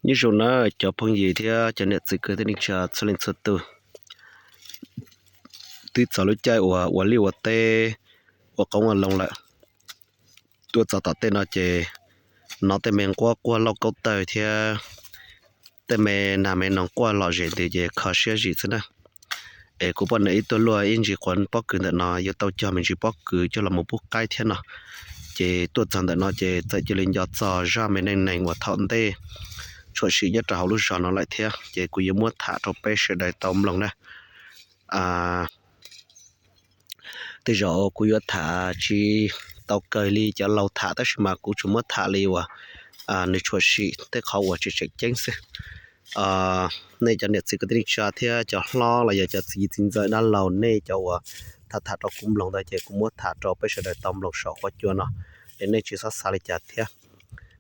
Nyob zoo na cov phooj ywg thiab cov niam txiv kwv tij neej tsa txhua leej txhua tus, twb txog lub caij uas ua liaj ua teb, ua qoob ua loo lawm. Tuaj txog tom tej no ces hnov tej me nquab quaj lauj kaub tawg thiab tej me nas me noog quaj lom zem ntws ces kho siab zim xwb na. Es kuv poj niam ib tuaj luaj ib ntsis quav pob kws ntawm no yuav tau cog me ntsis pob kws coj los mus pub qaib thiab no. Ces tuaj txog ntawm no ces txawm cia li nco txog zaj me neej neeg uas thaum ntej tshwm sim nyob rau hauv lub zos no lawm thiab, ces kuv yuav muab tham rau peb sawv daws tau mloog na. Tej zaum kuv yuav tham tsis tau kawg li cov laus tham, tab sis mas kuv tsuas muab tham li uas nws tshwm sim tej qhov uas tseem tseem ceeb xwb. Nej cov niam txiv kwv tij neej tsa thiab cov hlob los yog cov txiv txiv ntxawm dab laug, nej cov uas tham tham rau kuv mloog ntawd ces kuv muab tham rau peb sawv daws tau mloog saum huab cua no, es nej tsis txhob xav li cas thiab.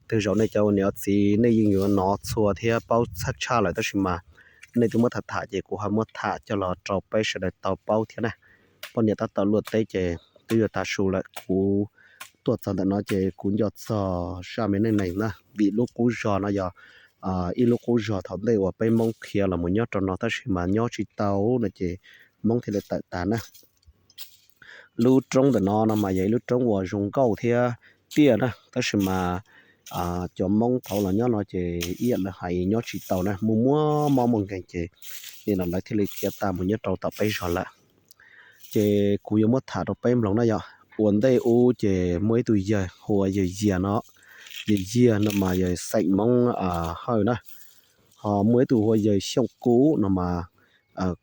Tej zaum nej cov ua niam ua txiv nej yeej yuav hnov txhua thiab paub tshaj tshaj lawm, tab sis mas nej twb muab tham tham ces kuv ho muab tham coj los rau peb sawv daws tau paub thiab na. Poj niam tab tom luaj teb ces twb yuav tav su lawm, kuv tuaj txog ntawm no ces kuv nco txog zaj me neej neeg na, vim lub qub zos no yog ib lub qub zos thaum ntej uas peb Hmoob khiav los mus nyob rau no, tab sis mas nyob tsis tau no ces Hmoob thiaj li tawm tas na. Lub roob ntawm no no mas yog ib lub roob uas zoo nkauj thiab tiaj na, tab sis mas cov Hmoob thaum los nyob no ces ib yam lawv hais nyob tsis tau na, muaj muaj mob muaj nkeeg ces nim no lawv thiaj li khiav tas mus nyob rau tom peb zos lawm. Ces kuv yuav muab tham rau peb mloog na yom. Ua ntej ub ces muaj ib tug yawg hu ua yawg Yias no, yawg Yias no mas yog xeem Hmoob Hawj na. Ho muaj ib tug hu ua yawg Xyooj Ku no mas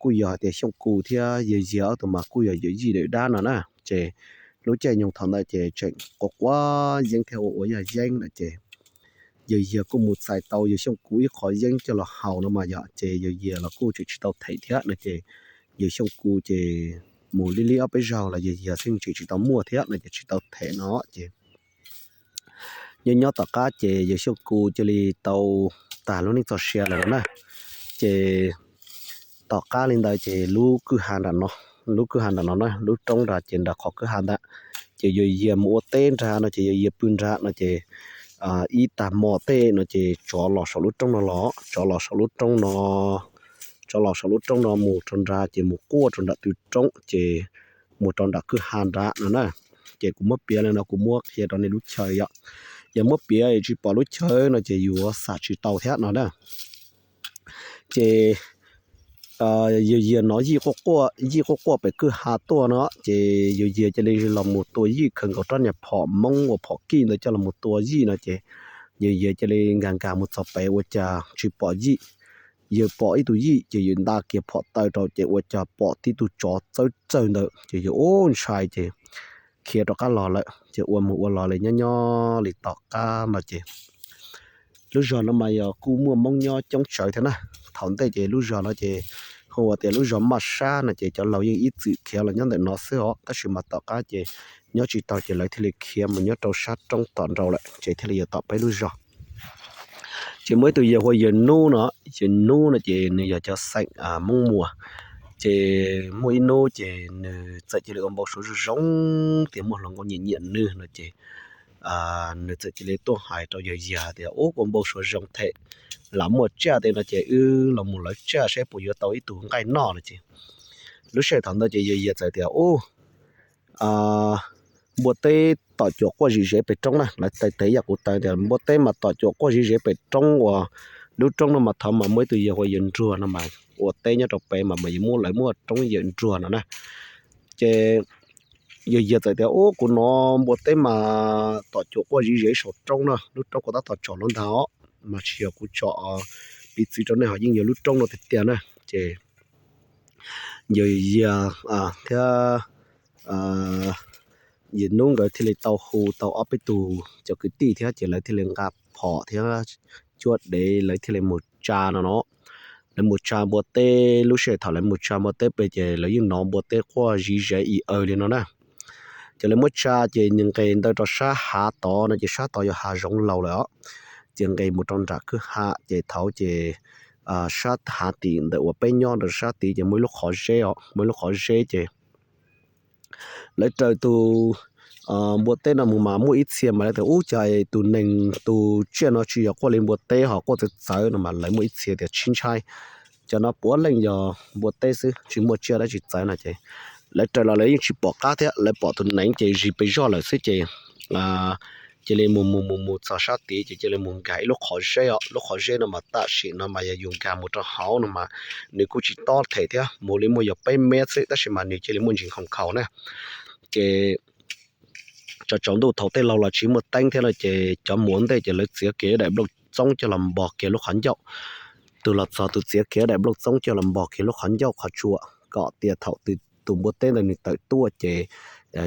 kuj yog hais tias Xyooj Ku thiab yawg Yias ob tug mas kuj yog yawm yij dawm dab no na. Ces lub caij nyoog thaum ntawd ces tseem quav quav yeeb thiab ua ua yaj yeeb no ces yawg Yias kuj mus txais tau yawg Xyooj Ku ib qho yeeb coj los haus no mas yog, ces yawg Yias los kuj tseem tsis tau them thiab no ces yawg Xyooj Ku ces mus li li ob peb zaug los yawg Yias xeeb tseem tsis tau muaj thiab no ces tsis tau them no ces nyob nyob tom qab ces yawg Xyooj Ku cia li tau tag lub neej txoj sia lawm no na. Ces tom qab li ntawd ces lub kwj ha nram no, lub kwj ha nram no na, lub roob nrad ces nram qhov kwj ha ntawd, ces yawg Yias mus ua teb nrad no ces yawg Yias pw nrad no ces ib tag hmo tej no ces tsov los saum lub roob no los, tsov los saum lub roob no, tsov los saum lub roob no mus rau nrad ces mus quaj rau nram tw roob ces mus rau nram kwj ha nrad no na. Ces kuv muab piav li no kuv muab qhia rau nej lub chaw yom. Yog muab piav tsis pom lub chaw no ces yuav xam tsis tau thiab no na. Ces yawg Yias hnov yij quaj quaj, yij quaj quaj pem kwj ha tuaj no ces yawg Yias cia li los mus tua yij, khaws nkaus rab niag phom Hmoob uas phom kij ntawd coj los mus tua yij no ces yawg Yias cia li nkag nkag mus txog pem ua cas tsis pom yij. Yawg pom ib tug yij ces yawg nta kiag phom taw rau ces ua cas pom tib tug tsov txawb txawg ntawd ces yawg ub ntshai ces khiav rov qab los lawm ces ua mus ua los li nyob nyob li tom qab no ces lub zos no mas yog kuj muaj Hmoob nyob coob tsawv thiab na. Thaum ntej ces lub zos no ces hu ua tias lub zos Maj Sab no ces cov laus yeej ib txwm khiav los nyob ntawm no xwb os, tab sis mas tom qab ces nyob tsis tau ces lawv thiaj li khiav mus nyob rau sab roob tom nraud lawm ces thiaj li yuav tom peb lub zos. Ces muaj ib tug yawg hu ua yawg Nub no, yawg Nub no ces nws yog cov xeem Hmoob Muas. Ces muaj ib hnub ces nws txawm cia li ua npau suav zoo zoo tias muaj hluas nkauj nyiam nyiam nws no ces nws txawm cia li tuaj hais rau yawg Yias tias, Ub, kuv npau suav zoo thiab, lam muaj tsiaj tej no ces wb los mus lawv tsiaj saib puas yuav tau ib tug nqaij noj no ces lub sij hawm thaum ntawd ces yawg Yias txawm tias, Ub, npua teb tom cuam quaj zim zev pem roob na, lawv taw tes ib yam kuv taw tias npua teb mas tom cuam quaj zim zev pem roob uas lub roob no mas thaum mas muaj ib tug yawg hu ua yawg Nruag no mas ua teb nyob rau pem mas mas yuav muab lawv muab roob yawm Nruag no na. Ces yawg Yias txawm tias, Ub, kuv hnov npua teb mas tom cuam quaj zim zev saum roob no, lub roob kuv tab tom tsom no ntag os, mas tsis yog kuv tsom piv txwv rau nej, ho yeej yog lub roob no tiag tiag na. Ces yawg Yias thiab yawg Nub nkawd thiaj li tau hu tau ob peb tug cov kwv tij thiab ces lawv thiaj li nqa phom thiab cuab dev, lawv thiaj li mus tsa no no. Lawv mus tsa npua teb, lub sij hawm thaum lawv mus tsa npua teb pem ces lawv yeej hnov npua teb quaj zim zev ib awg li no na. Ces lawv muab tsa ces nws nqes ntawd rau sab hav tod no ces sab tod yog hav zoov laus lawm os. Ces nqes mus rau nram kwj ha ces thaum ces sab hav tim ntawm uas peb nyob ntawd sab tid ces muaj ib lub qhov zeb os, muaj ib lub qhov zeb ces lawv raws tus npua teb no mus mas muaj ib txhia mas lawv tias ub, cas tus neeg tus tsiaj no tsis yog quaj li npua teb ho quaj txawv txawv no mas lawv muaj ib txhia tias tsis ntshai. Cov no puav leej yog npua teb xwb, tsis muaj tsiaj dab tsi txawv no ces lawv raws los lawv yeej tsis pom qab thiab, lawv pom tus neev ces zis pes zog lawm xwb ces cia li mus mus mus mus txog sab tid ces cia li mus nkag ib lub qhov zeb os. Lub qhov zeb no mas tam sim no mas yog yus nkag mus rau hauv no mas nws kuj tsis tob them thiab, mus li muaj yog peb mev xwb tab sis mas nws cia li muaj ntsis nkhaus nkhaus na. Ces tsaus ntuj thaum tej laug los tsis muaj teeb thiab no ces cov mus ua ntej ces lawv txiav kiag daim nplooj txoob coj los npog kiag lub qhov ncauj. Tus los txog tus txiav kiag daim nplooj txoob coj los npog kiag lub qhov ncauj qhov tsua kom tias thaum tus npua teb ntawd nws tawm tuaj ces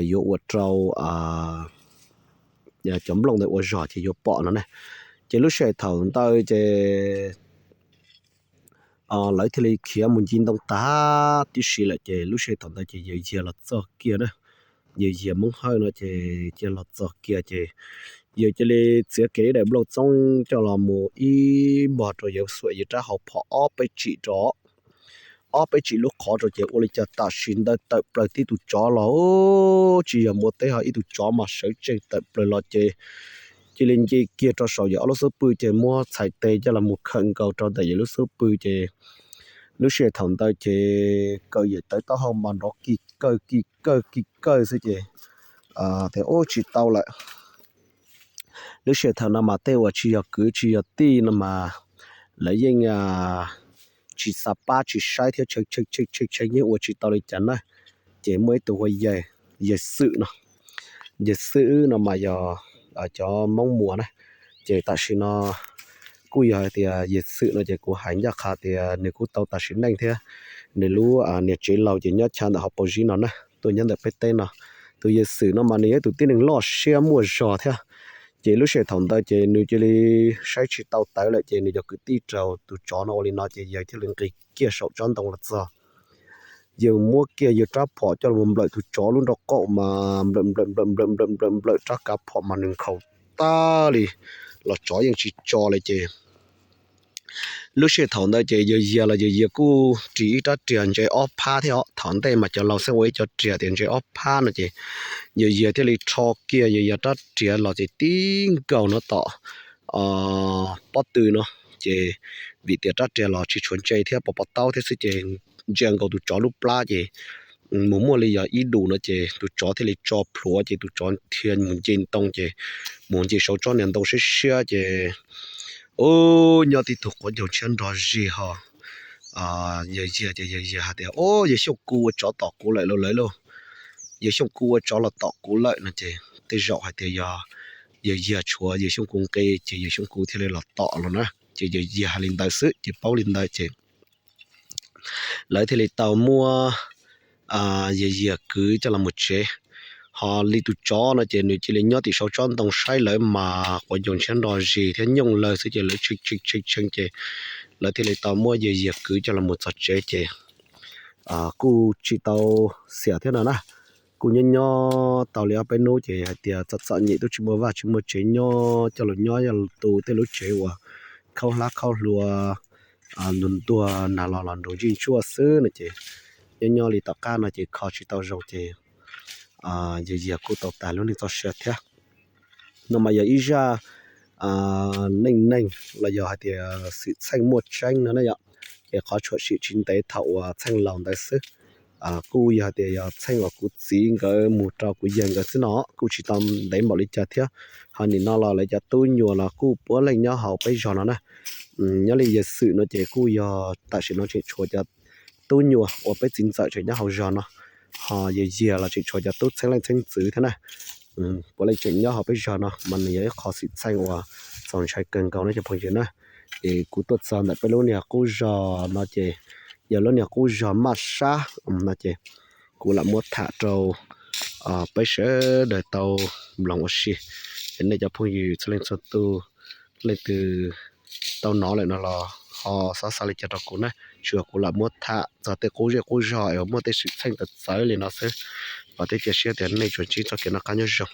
yuav ua rau cov nplooj ntawd ua zog ces yuav pom no na. Ces lub sij hawm thaum ntawd ces lawv thiaj li khiav mus nce ntoo tag tib si lawm ces lub sij hawm thaum ntawd ces yawg Yiag los txog kiag na. Yawg Yiag Moob Hawj no ces cia los txog kiag ces yawg cia li txiav kiag ib daim nplooj txoob coj los mus ib npog rau yawg xuam yawg rab hau phom ob peb tsim rau ob peb tsim lub qhov rau ces ua li cas tam sim ntawd tawm plaws tib tus tsov los, tsis yog npua teb ho ib tus tsov mas sawv tsees tawm plaws los ces cia li nce kiag rau saum yawg ob lub xub pwg ces muab txhais tes coj los mus khawm nkaus rau ntawm yawg lub xub pwg ces lub sij hawm thaum ntawd ces kawm yawg tawv taub hau mas nrov kis kawg kis kawg kis kawg xwb ces tias ub tsis tau lawm. Lub sij hawm thaum no mas tej uas tsis yog kwv tsis yog tij no mas lawv yeej tsis xav pab tsis saib thiab, tshee tshee yeej ua tsis tau li cas na. Ces muaj ib tug hu ua yawg Xwm no, yawg Xwm no mas yog cov Moob Muas na. Ces tam sim no kuj yog hais tias yawg Xwm no ces kuv hais ncaj qha tias nws kuj tau tas sim neej thiab, nws lub niam tsev laus ces nyob chaw ntawm hauv paus zib no na, tuaj nyob ntawm peb teb no. Tus yawg Xwm no mas nws yog ib tus tib neeg loj siab muaj zog thiab. Ces lub sij hawm thaum ntawd ces nws cia li saib tsis tau tawv lawm ces nws cov kwv tij raug tus tsov no ua li no ces yawg thiaj li nqis kiag saum tsob ntoo los txog. Yawg muab kiag yawg rab phom coj los nplawm tus tsov lub nraub qaum mas nplawm nplawm nplawm nplawm nplawm nplawm nplawm rab kav phom mas nws nkhaus tag li los tsov yeej tsis tso li ces lub sij hawm thaum ntawd ces yawg Yiag los yawg Yiag kuj ris ib rab riam ntse ob phab thiab os. Thaum ntej mas cov laus xeeb ua ib co riam tias ntse ob phab no ces yawg Yiag thiaj li rho kiag yawg Yiag rab riam los ces tib nkaus no tom pob tw no ces vim tias rab riam los tsis tshua ntse thiab pos pos taub thiab xwb ces ntsia nkaus tus tsov lub plab ces mus muaj li yog ib dus no ces tus tsov thiaj li tso plhuav ces tus tsov dhia mus nce ntoo ces mus nce saum tsob niag ntoo siab siab ces ub, nyob tib tug quav ncaug ntshiab nrog zig ho yawg Yiag ces yawg Yiag hais tias ub, yawg Xyooj Kuv ua tsov tom kuv lawm lauj lawv lauj, yawg Xyooj Kuv ua tsov los tom kuv lawm no ces tej zaum hais tias yog yawg Yiag tshuav yawg Xyooj Kuv nqi ces yawg Xyooj Kuv thiaj li los tom los na. Ces yawg Yiag hais li ntawd xwb ces paub li ntawd ces lawv thiaj li tau muab yawg Yiag kwv coj los mus tsev. Ho li tus tsov no ces nws cia li nyob tim saum tsob ntoo saib lawv mas quav ncaug ntshiab nrog zig thiab nyooj lawg xwb ces lawv tshee tshee tshee tshee ces lawv thiaj li tau muab yawg Yiag kwv coj los mus txog tsev ces kuj tsis tau xiam thiab no na. Kuj nyob nyob tau li ob peb hnub ces hais tias txom txom nyem twb tsis muaj vaj tsis muaj tsev nyob, coj los nyob yog tus tej lub tsev uas khaub hlab khaub hlua ntuag ntuag nag los los nrug ntsij ntsuaj xwb no ces nyob nyob li tom qab no ces kho tsis tau zoo ces yawg Yiag kuj tau tas lub neej txoj sia thiab. No mas yog ib zaj neej neeg los yog hais tias xwm txheej muaj tseeb no na yom. Ces qhov tshwm sim tsis ntev thaum uas txheej laus ntawd xwb, kuj yog hais tias yog txheej uas kuv txiv nkawd mus rau kuv yawg nkawd xwb no kuj tsis tau ntev npaum li cas thiab. Ho nim no los lawv cov tub nyuam los kuj puav leej nyob hauv peb zos no na. Nyob li yawg Xwm no ces kuj yog tam sim no tseem tshuav cov tub nyuam uas peb txiv ntxawm tseem nyob hauv zos no, ho yawg Yiag los tseem tshuav cov tub txheeb leej txheeb ntxwv thiab na. Puav leej tseem nyob hauv peb zos no mas nws yog ib qho xwm txheej uas txaus ntshai kawg nkaus no cov phooj ywg na. Es kuv tuaj txog ntawm peb lub niag qub zos no ces yog lub niag qub zog Maj Sab no ces kuv lam muab tham rau peb sawv daws tau mloog ua si. Es nej cov phooj ywg txhua leej txhua tus, leej twg tau hnov lawm no los ho xav xav li cas rau kuv na, tsuas kuv lam muab tham txog tej qub zej qub zog es muaj tej xwm txheej txawv txawv li no xwb. Vam thiab cia siab tias nej tsuas ntsib txoj kev noj qab nyob zoo.